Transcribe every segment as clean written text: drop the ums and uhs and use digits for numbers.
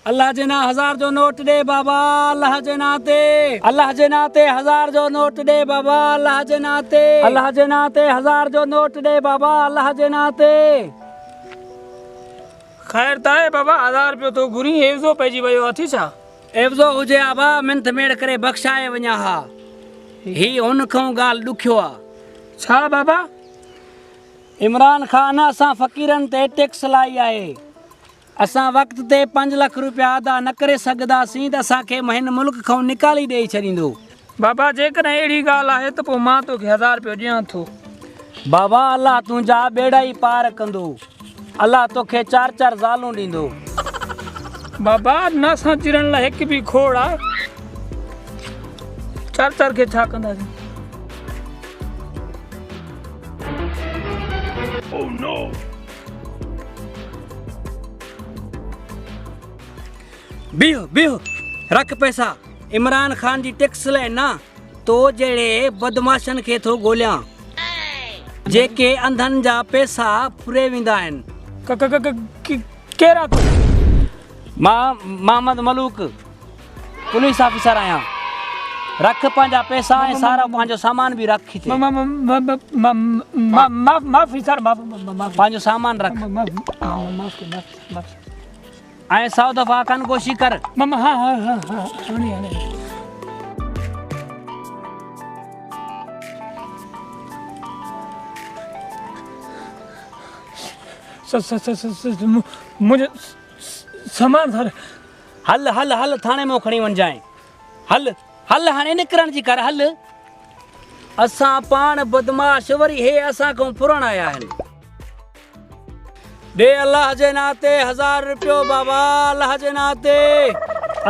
الله جي نان هزار جو نوٽ ڏي بابا الله جي نان تي الله جي نان تي هزار جو نوٽ ڏي بابا الله جي نان تي الله جي نان تي هزار جو نوٽ ڏي بابا الله جي نان تي. خير ته آهي بابا هزار رپيو ٿو گهرين عيوضو پئجي ويو اٿي ڇا؟ عيوضو هجي ها با منٿ ميڙ ڪري بخشائي وڃان ها هي هن کئون ڳالهه ڏکيو آ. ڇا بابا؟ عمران خان اسان فقيرن تي ٽيڪس لائي آهي. اسان وقت تي پنج لک روپيا ادا نه ڪري سگهنداسين ته اسان کي هن ملڪ کان نيڪالي ڏيئي ڇڏيندو. بابا جيڪڏهن اهڙي ڳالهه آهي ته پوء مان توکي هزار رپيو ڏيان ٿو. بابا الله تنهنجا ٻيڙا ئي پار ڪندو. الله توکي چار چار زالون ڏيندو. بابا نه اسان چرڻ لاء هڪ به کوڙ آ. چار چار کي ڇا ڪنداسين. Oh no! بيهه بيهه رک پئسا عمران خان جي ٽيڪس لاء نه تو جهڙي بدمعاشن کي ٿو ڳوليان جيڪي انڌن جا پئسا ڦري ويندا آهن. ڪير آ تون؟ مان محمد ملوڪ پوليس آفيسر آهيان. رک پنهنجا پئسا ۽ سارو پنهنجو سامان به رک هتي. معافي سر معافي. پنهنجو سامان رک. ۽ سو دفعا ڪن گوشي ڪر. ها ها ها ها هاڻي هاڻي. منهنجو سامان سر. هل هل هل ٿاڻي مون کڻي وڃجانء. هل هل هاڻي نڪرڻ جي ڪر هل. اسان پاڻ بدمعاش وري هي اسان کان ڦرڻ آيا آهن. ڏي الله جي ناتي هزار رپيو بابا الله جي ناتي.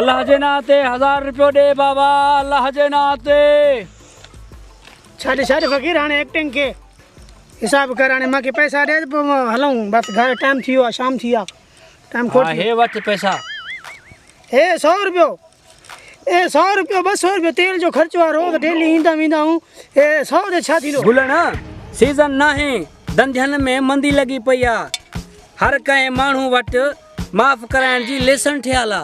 الله جي ناتي هزار رپيو ڏي بابا الله جي ناتي. ڇڏ ڇڏ فقير هاڻي ايڪٽنگ کي حساب ڪر هاڻي مانکي پئسا ڏي ته پوء هلون بس گهر ٽائيم ٿي ويو آهي شام ٿي آهي. ٽائيم کوٽ ها هي وٺ پئسا. هي سو روپيو اي سو روپيو ٻه سو روپيو تيل جو خرچو آ روز ڊيلي ايندا ويندا آهيون هي سو تي ڇا ٿيندو. گلڻ سيزن ناهي ڌنڌين ۾ مندي لڳي پئي آ هر ڪنهن ماڻهو وٽ معاف ڪرائڻ جي ليسن ٺهيل آ.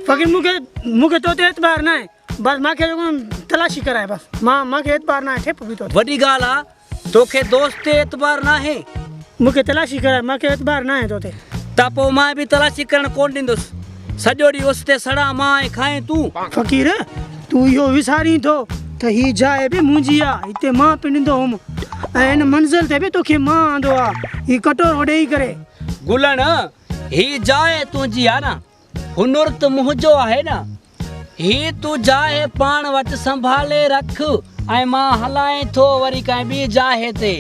فقير مونکي مونکي تو تي اعتبار ناهي بس مانکي تلاشي ڪرائي بس مان مانکي اعتبار ناهي ٺپ به تو تي. وڏي ڳالهه آ توکي دوست تي اعتبار ناهي؟ مون کي تلاشي ڪرائي، مان کي اعتبار ناهي تو تي. ته پوء مان به تلاشي ڪرڻ ڪونه ڏيندس. سڄو ڏينهن اس تي سڙان مان ۽ کائين تون. فقير، تون اهو وسارين ٿو ته هي جاء به منهنجي آ، هتي مان پنندو هوم ۽ هن منزل تي به توکي مان آندو آ، هي ڪٽورو ڏيئي ڪري. گلڻ، هي جاء تنهنجي آ نه؟ هنر ته منهنجو آهي نه. هي تون جاء پاڻ وٽ سنڀالي رک ۽ مان هلائين ٿو وري ڪنهن ٻي جاء تي.